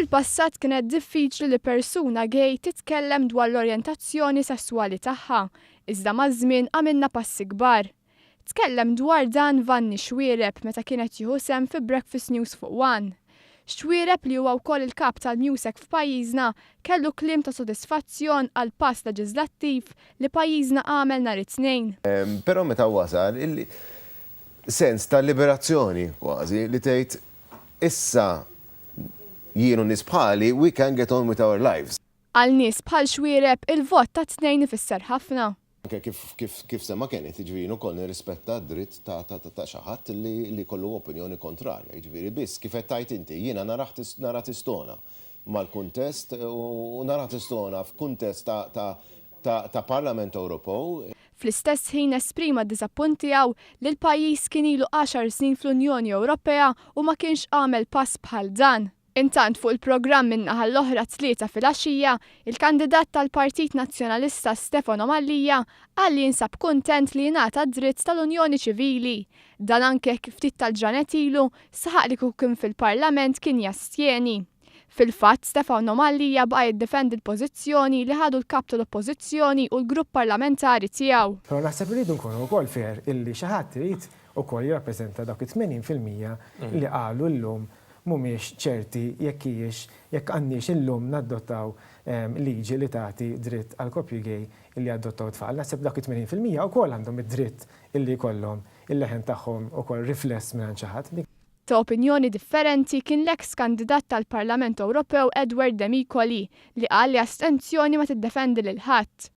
Fil-passat kienet diffiċli li persuna gay titkellem dwar l-orjentazzjoni sesswali tagħha, iżda maż-żmien għamilna passi kbar. Tkellem dwar dan Vanni Xuereb meta kien qed jieħu sehem fi Breakfast News fuq One. Xuereb, li huwa wkoll il-kap tal-MUSEC f'pajjiżna, kellu kliem ta' sodisfazzjon għal pass leġislattiv li pajjiżna għamel nhar it-Tnejn. Però meta wasal il-sens ta' liberazzjoni kważi li tgħid issa jien u nies bħali we can get on with our lives. Għal nies bħal Xuereb, il-vot tat-Tnejn ifisser ħafna. Anke kif kif kif semma Kenneth, jiġifieri jien ukoll nirrispetta d-dritt ta' ta' ta' xi ħadd li li jkollu opinjoni kontrarja. Jiġifieri biss kif qed tgħid inti, jiena narah nara tistona mal-kuntest u nara tistona f'kuntest ta' ta' ta' ta' Parlament Ewropew. Fl-istess ħin esprima d-diżappunt tiegħu li l-pajjiż kien ilu għaxar snin fl-Unjoni Ewropea u ma kienx għamel pass bħal dan. Intant fuq il-programm min-naħa l-oħra t-Tlieta filgħaxija, il-kandidat tal-Partit Nazzjonalista Stefano Mallia qal li jinsab kuntent li jingħata d-dritt tal-unjoni ċivili. Dan anke hekk ftit tal-ġranet ilu saħaq li kieku kien fil-Parlament kien jastjeni. Fil-fatt, Stefano Mallia baqa' jiddefendi l-pożizzjoni li ħadu l-Kap tal-Oppożizzjoni u l-grupp parlamentari tiegħu. Però naħseb irridu nkunu wkoll fair illi xi ħadd irid ukoll jirrappreżenta dawk it-80% li qalu llum mhumiex ċerti jekk hijiex jekk għandniex illum nadottaw liġi li tagħti dritt għal koppji gay illi jadottaw tfal. Naħseb dawk it-80% ukoll għandhom id-dritt illi jkollhom il-leħen tagħhom ukoll rifless mingħand xi ħadd. Ta' opinjoni differenti kien l-eks kandidat tal-Parlament Ewropew Edward Demicoli li qal li astenzjoni ma tiddefendi lil ħadd.